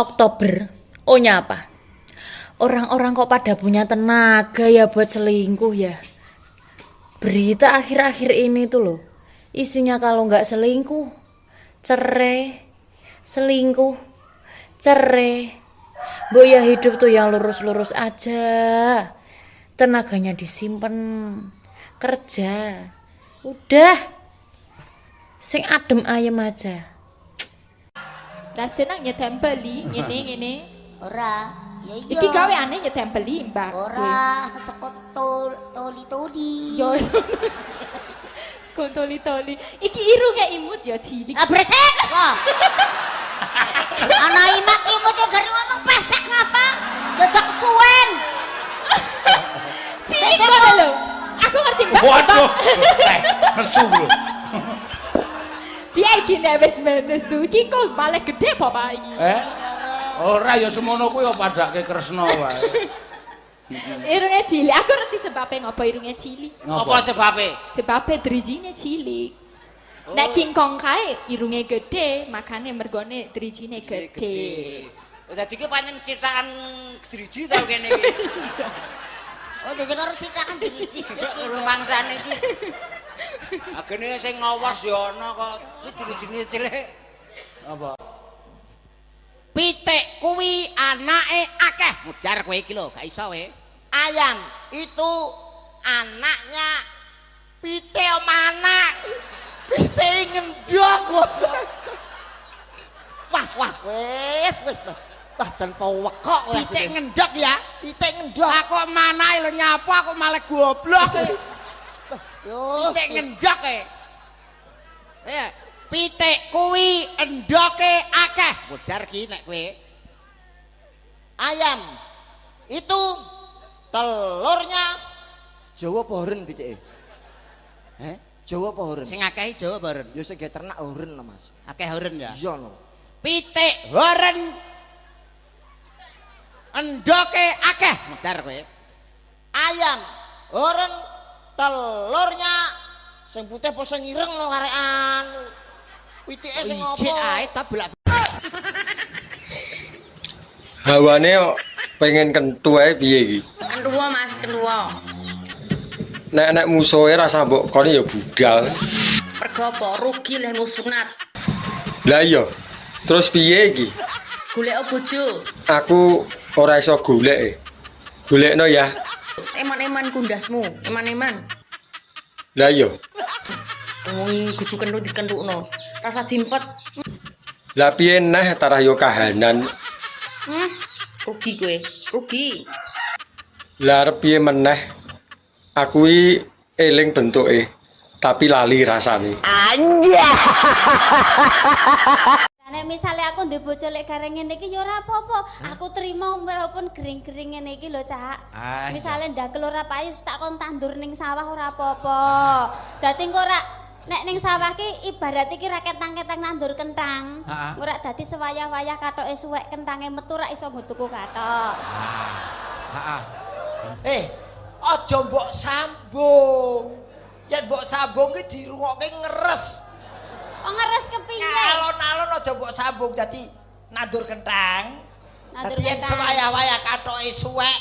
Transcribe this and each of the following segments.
Oktober, O-nya apa? Orang-orang kok pada punya tenaga ya buat selingkuh ya. Berita akhir-akhir ini tuh loh, isinya kalau nggak selingkuh, cerai, selingkuh, cerai. Bu ya, hidup tuh yang lurus-lurus aja. Tenaganya disimpan, kerja. Udah. Sing adem ayem aja. Lah, seneng nyetempeli ngene ngene. Ora. Ya iya. Iki gaweane nyetempeli, Mbak. Ora, saka toli-toli. Yo. Sekon toli-toli. Iki irunge imut ya cilik. Ah, beresik. Wah. Ana imak imut yo gari ngomong pesek ngapa? Dadak suwen. Cilik ngono lho. Aku ngerti, Mbak, Waduh. sebab Eh, nesu lho. Piye iki nek wis nesu iki kok malah gede apa Pak iki? Eh? Ora ya, semono kuwi ya padake Kresna wae. Irunge cilik. Aku ngerti sebabe ngopo irunge cilik. Apa sebabe? Sebabe drijine cilik. Nek King Kong kae irunge gede, makane mergone drijine gede. Oh, dadi ki pancen cithakan driji tau kene iki. Oh, dadi karo citakan driji. Rumangsane iki. Agene sing ngawas ya ana kok kuwi drijine cilik. Apa? Pitik kuwi anake akeh. Mudar kowe iki lho, gak iso kowe. Ayam itu anaknya Pitik manak. Pitik ngendhok goblok. Wah, wah, wis, wis. Wah, jan pewekok kowe. Pitik ngendhok ya. Pitik ngendhok. Aku manahe lho, nyapa aku malah goblok. Yo. Pitik ngendhok e. Ya, pitik kuwi endhoke akeh. Mudar ki nek kowe. Ayam itu telurnya Jawa apa horen pitike? Heh? Jawa apa horen? Sing akeh Jawa apa horen? Ya sing gawe ternak horen lho, Mas. Akeh horen ya. Iya lho. Pitik horen endhoke akeh. Mudar kowe. Ayam horen telurnya sing putih apa sing ireng lho karekan. Pitike sing apa? Ijek ae ta bolak. Hawane kok pengen kentu ae, piye iki? Kentuwo, Mas, kentuwo. Nek nek musuhe rasa mbok kon ya budal. Mergo apa? Rugi lehmu sunat. Lah iya. Terus piye iki? Golek bojo. Aku ora iso golek e. Golekno ya. Eman-eman kundasmu, eman-eman. Lah iya. Wong kudu kentu dikentukno. Rasa dimpet. Lah piye neh, tarah yo kahanan. Rugi kowe, rugi. Lah arep piye meneh? Aku iki eling bentuke, tapi lali rasane. Nek misale aku ndek bojo lek gareng ngene iki ya ora apa-apa. Aku trimo walaupun gering-gering ngene iki lho, Cak. Ah, Misale ndak ora payu tak kon tandur ning sawah ora apa-apa. Dadi engko ora nek ning sawah ki ibarat iki ra ketang-ketang nandur kentang. Ora dadi sewayah-wayah katoke suwek, kentange metu, ra iso nggo tuku katok. Heeh. Eh, aja mbok sambung. Yen mbok sambung ki dirungokke ngeres. Oh, ngeres kepiye? Alon-alon aja mbok sambung, dadi nandur kentang. Nandur Dadi yen kentang. sewayah-wayah katoke suwek,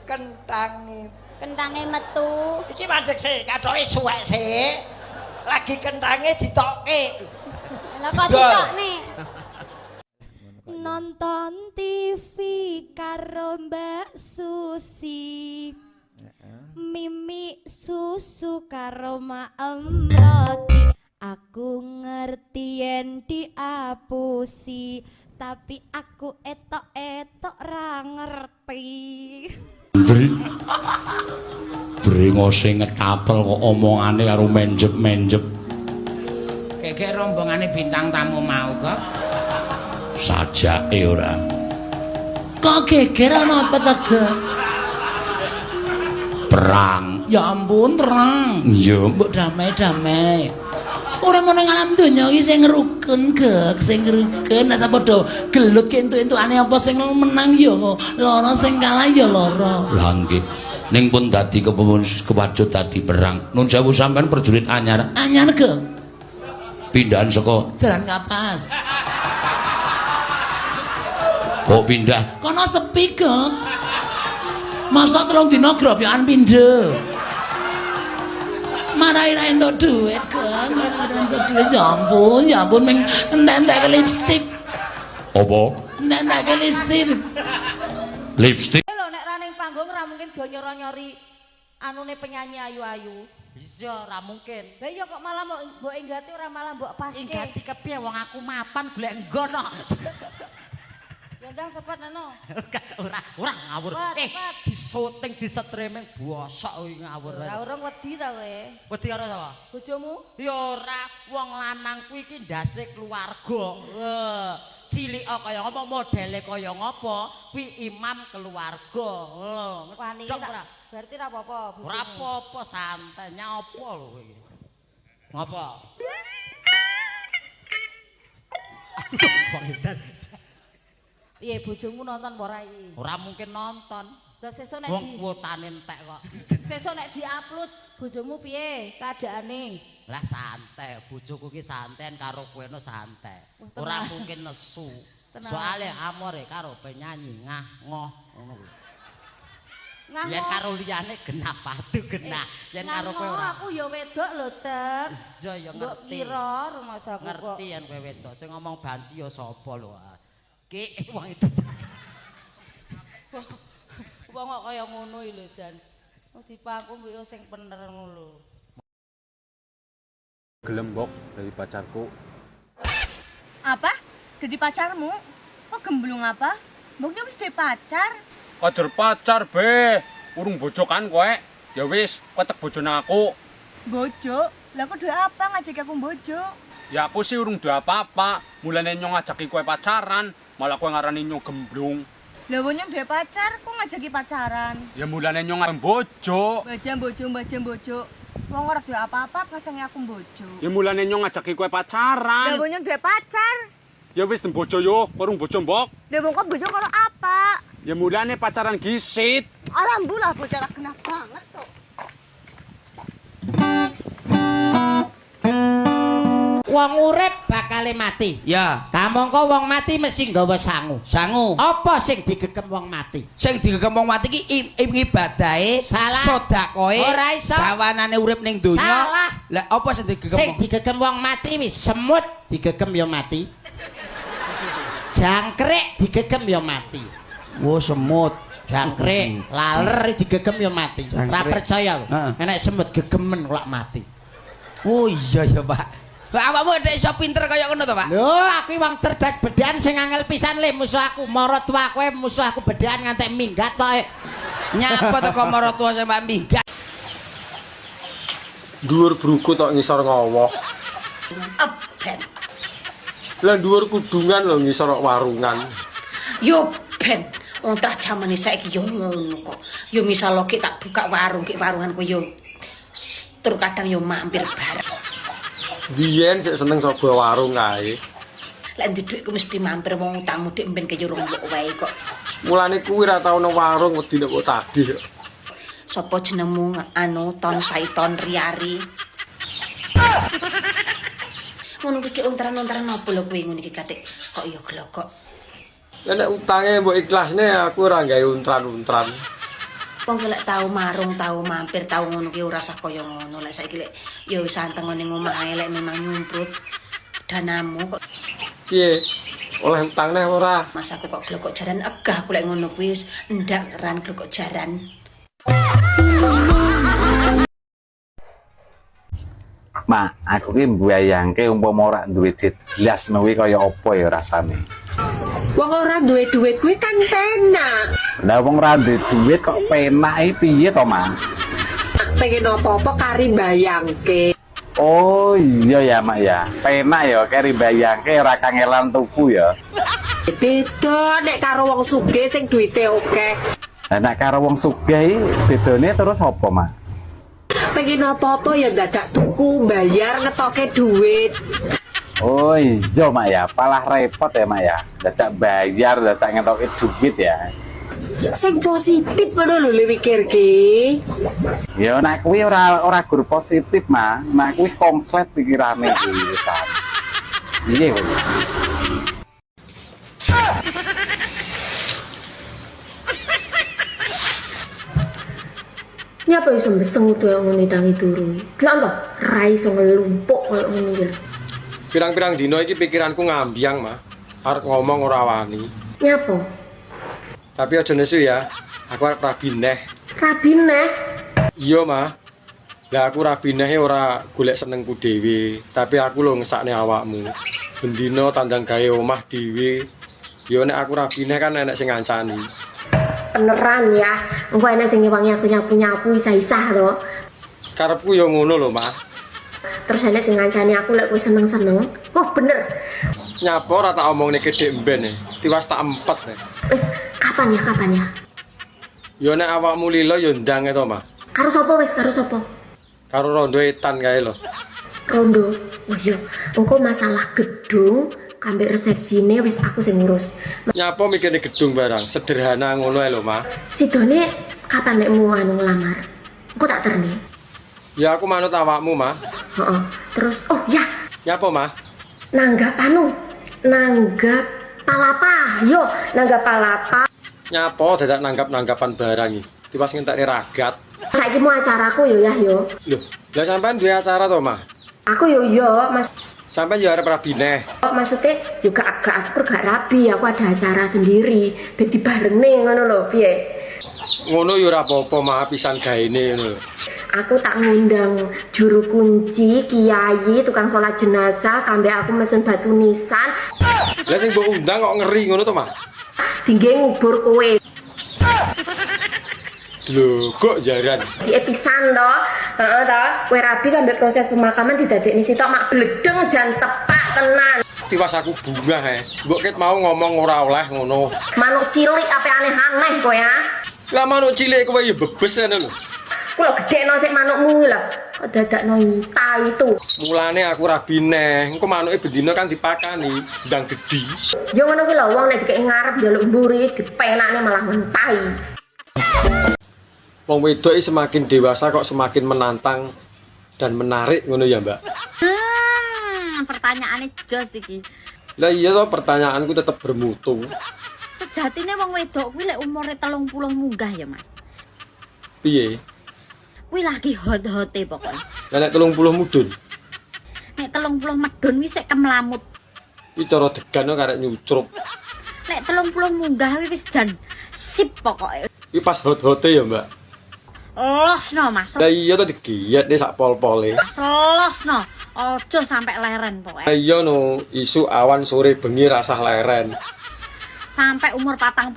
kentange Kentange metu. Iki mandek sik, katoke suwek sik. Lagi kentange ditokke. Lah kok Dol. ditokne? Nonton TV karo Mbak Susi. Mimi susu karo maem roti. Aku ngerti yen diapusi, tapi aku etok-etok ra ngerti. Bri. Brengose ngetapel kok omongane karo menjep-menjep. Keke rombongane bintang tamu mau kok. Sajake ora. Kok geger ana apa to, Gek? Perang. Ya ampun, perang. Iya. Mbok damai-damai. Ora ngono, alam donya iki sing rukun, Gek, sing rukun. Nek padha gelut ki entuk-entukane apa? Sing menang ya lara, sing kalah ya lara. Lah nggih. Ning pun dadi kepun kewacut dadi perang. Nun sewu, sampean prajurit anyar? Anyar, Gek. Pindahan saka Jalan Kapas. Kok pindah? Kono sepi, Gek. Masa 3 dina grobyokan pindho. Marai ra entuk dhuwit, Gek. Marai ra entuk dhuwit. Ya ampun, ya ampun ming entek-entek lipstik. Apa? Entek-entek lipstik. Lipstik. Lho nek ra ning panggung ra mungkin dionyori-nyori anune penyanyi ayu-ayu. Iya, ora mungkin. Lah iya kok malah mbok enggati ora malah mbok paske. Enggati kepiye wong aku mapan golek nggon kok. Ya ndang cepet neno. Ora, ora ngawur. Cepet, cepet. Di syuting di streaming bosok kuwi ngawur. Ora urung wedi ta kowe. Wedi karo sapa? Bojomu? Ya ora, wong lanang kuwi iki ndase keluarga. Weh, cilika kaya ngapa modele kaya ngapa, kuwi imam keluarga. Wani Dong ora? Berarti ora apa-apa bojomu. Ora apa-apa santai, nyapa lho kowe iki. Ngapa? Aduh, wong edan. Piye bojomu nonton apa ora iki? Ora mungkin nonton. Lah sesuk nek Wong di kuotane entek kok. sesuk nek di-upload bojomu piye keadaane? Lah santai, bojoku ki santai karo kowe no santai. Wah, Ora tenang. mungkin nesu. Tenang. Soale amore karo penyanyi ngah ngoh ngono kuwi. Ngah Yen karo liyane genah padu genah. Yen karo kowe ora. Aku ya wedok lho, Cek. Iya ya Mbok ngerti. kira rumasaku kok. Ngerti yen kowe wedok. Sing ngomong banci ya sapa lho. Ki wong itu. Wong kok kaya ngono iki lho, Jan. Oh dipangku mbok yo sing bener ngono lho. Gelembok dari pacarku. Apa? Jadi pacarmu? Kok gemblung apa? Mboknya wis duwe pacar. Kader pacar be, urung bojo kan kowe. Ya wis, kowe tek bojone aku. Bojo? Lah kok duwe apa ngajak aku bojo? Ya aku sih urung duwe apa-apa. Mulane nyong ngajaki kowe pacaran, malah kowe ngarani nyong gemblung. Lah wong nyong duwe pacar, kok ngajaki pacaran? Ya mulane nyong arep bojo. Baja bojo, baja bojo. Wong ora duwe apa-apa pasange aku bojo. Ya mulane nyong ngajaki kowe Lah pacaran. wong nyong duwe pacar. Ya wis den bojo yo, kowe urung bojo mbok. Lah wong kok bojo karo apa? Ya mulane pacaran gisit. Alah mbuh lah bocah ra genah banget kok. Wong urip bakale mati. Ya. Kamangka wong mati mesti nggawa sangu. Sangu. Apa sing digegem wong mati? Sing digegem wong mati ki ibadahe, Salah. sedekahe, Ora iso. gawanane urip ning donya. Salah. Lah apa sing digegem? Sing digegem wong mati wis semut digegem ya mati. Jangkrik digegem ya mati. Wo semut. Jangkrik, laler digegem ya mati. Ora Jangkrik. percaya lho. Heeh. Enek semut gegemen kok mati. Oh iya ya, Pak. Lah awakmu nek iso pinter kaya ngono to, Pak? Lho, aku wong cerdas bedhean sing angel pisan le musuh aku. Maratuwa kowe musuh aku bedhean ngantek minggat to. Nyapa to kok maratuwa sing Pak minggat? Dhuwur bruku tok ngisor ngowoh. Ben. Lah dhuwur kudungan lho ngisor warungan. Yo ben. Wong tak jamane saiki yo ngono kok. Yo misal ki tak buka warung ki warunganku yo tur kadang yo mampir bareng. Biyen sik seneng sapa warung kae. Lek ndek dhuwitku mesti mampir wong utangmu dik mben kaya rong mbok wae kok. Mulane kuwi ra tau nang warung wedi nek mbok tagih. Sapa jenengmu anu ton saiton riari. Ngono kuwi ontran-ontran apa lho kowe ngono iki katik kok yo glokok. Lah nek utange mbok ikhlasne aku ora gawe untran-untran. Wong ki lek tau marung, tau mampir, tau ngono ki ora usah kaya ngono. Lek saiki lek ya wis anteng ning omah ae lek memang nyumprut danamu kok. Piye? Oleh utang neh ora? Mas aku kok glokok jaran egah aku lek ngono kuwi wis ndak ran glokok jaran. Ma, aku ki mbayangke umpama ora duwe duit blas kuwi kaya apa ya rasane. Wong ora duwe duit kuwi kan penak. Lah wong ora duwe duit kok penak iki piye to, Ma? Pengen apa-apa kari bayangke. Oh iya ya, Mak ya. Penak ya keri mbayangke ora kangelan tuku ya. Beda nek karo wong sugih sing duwite akeh. Lah nek karo wong sugih iki bedane terus apa, Ma? Pengen apa-apa ya dadak tuku, bayar ngetoke duit. Oh iya, Mak ya. Palah repot ya, Mak ya. Dadak bayar, dadak ngetoke duit ya. Sing positif ngono lho le mikirke. Ya nek kuwi ora ora gur positif, Ma. Nek kuwi konslet pikirane kuwi wisan. Piye kowe? Nyapa iso mbeseng utuh ngono tangi turu. Delok to, ra iso ngelumpuk koyo ngono iki lho. Pirang-pirang dino iki pikiranku ngambyang, Mah. Arep ngomong ora wani. Nyapa? Tapi aja nesu ya. Aku arep rabi neh. Rabi neh. Iya, Mah. Lah aku rabi neh ora golek senengku dhewe, tapi aku lho ngesakne awakmu. Bendina tandang gawe omah dhewe. Ya nek aku rabi neh kan enek sing ngancani. Beneran ya. Engko enek sing ngewangi aku nyapu-nyapu isah-isah to. Karepku ya ngono lho, Mah. Terus enek sing ngancani aku lek kowe seneng-seneng. Oh, bener. Nyapa ora tak omongne gedhe mben e. Tiwas tak empet e. Wis kapan ya kapan ya? Ya nek awakmu lila ya ndang e to, Mah. Karo sapa wis karo sapa? Karo rondo etan kae lho. Rondo. Oh iya, engko masalah gedung kambek resepsine wis aku sing ngurus. Nyapa mikirne gedung barang, sederhana ngono ae lho, Mah. Sidone kapan nekmu anu ngelamar? Engko tak terne. Ya aku manut awakmu, Mah. Heeh. Terus oh ya, Nyapa, Mah? Nanggap anu, nanggap palapa. Yo, nanggap palapa. Nyapa dadak nanggap-nanggapan barang iki. Tiwas ngentekne ragat. Saiki mau acaraku yo ya yo. Lho, lah sampean duwe acara to, Mah? Aku yo yo, Mas. Sampean yo arep rabi neh. Maksudnya yo gak aku gak rabi, aku ada acara sendiri, ben dibarengne ngono lho, piye? Ngono yo ora apa-apa, Mah, pisan gaene ngono lho. Aku tak ngundang juru kunci, kiai, tukang sholat jenazah, kambe aku mesen batu nisan, Lah sing mbok undang kok ngeri ngono to, Mah? tinggi ngubur kowe. Lho, kok jaran. Di pisan to, heeh to. Kowe rabi kambe proses pemakaman didadekne sitok mak bledeng jan tepak tenan. Tiwas aku bungah e. Mbok ket mau ngomong ora oleh ngono. Manuk cilik ape aneh-aneh kowe ya. Lah manuk cilik kowe ya bebes ngono lho. Ku lho gedhekno sik manukmu kuwi lho. Kok dadakno ita itu. Mulane aku rabi neh, engko manuke bendina kan dipakani, ndang gedhi. Ya ngono kuwi lho wong nek dikek ngarep njaluk mburi dipenakne malah mentahi. Wong wedok iki semakin dewasa kok semakin menantang dan menarik ngono ya, Mbak. Pertanyaannya jos iki. Lah iya toh pertanyaanku tetep bermutu. Sejatine wong wedok kuwi lek umure 30 munggah ya, Mas. Piye? Kuwi lagi hot-hote pokoke. Lah nek 30 mudhun, Nek 30 medun kuwi sik kemlamut. iki cara degan kok karek nyucrup. Nek 30 munggah kuwi wis jan sip pokoke. Iki pas hot-hote ya, Mbak. Losno, Mas. Lah iya toh digiyet nih sak pol-pole. Losno. Aja sampe leren pokoke. Lah iya no, isuk awan sore bengi rasah leren. Sampai umur 45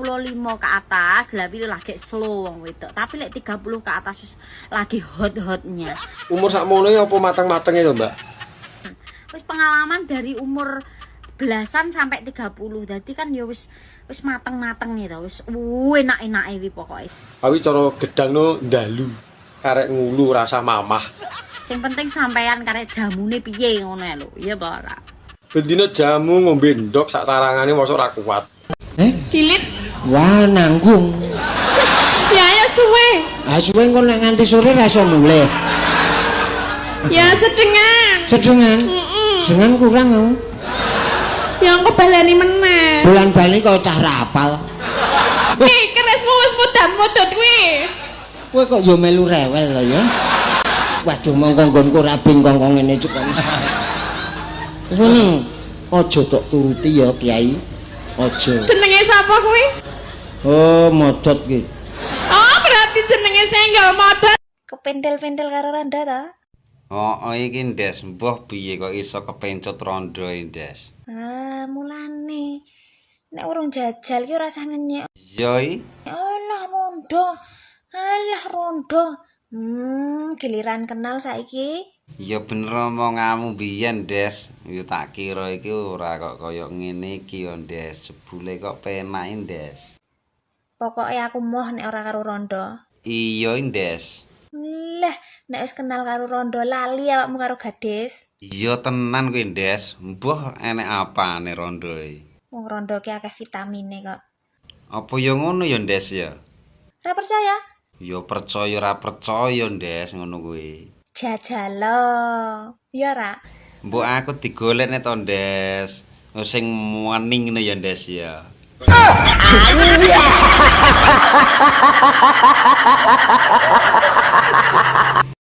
ke atas, lah kuwi lagi slow wong wedok. Tapi lek 30 ke atas wis lagi hot-hotnya. Umur sakmono ya apa mateng-matenge to, Mbak? Wis pengalaman dari umur belasan sampai 30. Dadi kan ya wis wis mateng-mateng to, wis enak-enake kuwi pokoke. Awi cara gedang no ndalu, karek ngulu rasa mamah. Sing penting sampean karek jamune piye ngono lho. Iya apa ora? Bendina jamu ngombe ndok sak tarangane mosok ora kuat. Cilit. Wah, nanggung. Ya ya suwe. Ah suwe engko nek nganti sore ra iso mulih. Ya sedengan. Sedengan. Sedengan kurang aku. Ya engko baleni meneh. Bulan bali kok cah rapal. Ki kerismu wis mudat-mudut kuwi. Kowe kok ya melu rewel to ya. Waduh mongko nggonku rabi kongkong ngene cuk. Ngono. Aja tok turuti ya Kiai. Aja. Jenenge sapa kuwi? Oh, modot ki. Oh, berarti jenenge senggol modot. Kepentel-pentel karo Randa ta? Oh, iki Ndes, mbuh piye kok iso kepencut rondo iki, Ndes. Ah, mulane. Nek urung jajal ki ora usah ngenyek. Iya i. Alah rondo. Alah rondo. Giliran kenal saiki. Ya bener omonganmu biyen, Des. Ya tak kira iki ora kok kaya ngene iki ya, Des. Jebule kok penake, Des. Pokoke aku moh nek ora karo rondo. Iya, Des. Lah, nek wis kenal karo rondo lali awakmu karo gadis. Iya tenan kuwi, Des. Mbuh enek apane rondo iki? Wong rondo ki akeh vitamine kok. Apa ya ngono ya, Des ya? Ora percaya? Ya percaya ora percaya, Des, ngono kuwi. Jajalo. Ya ora? Mbok aku digolekne to, Des. Sing wening ngene ya, Des ya.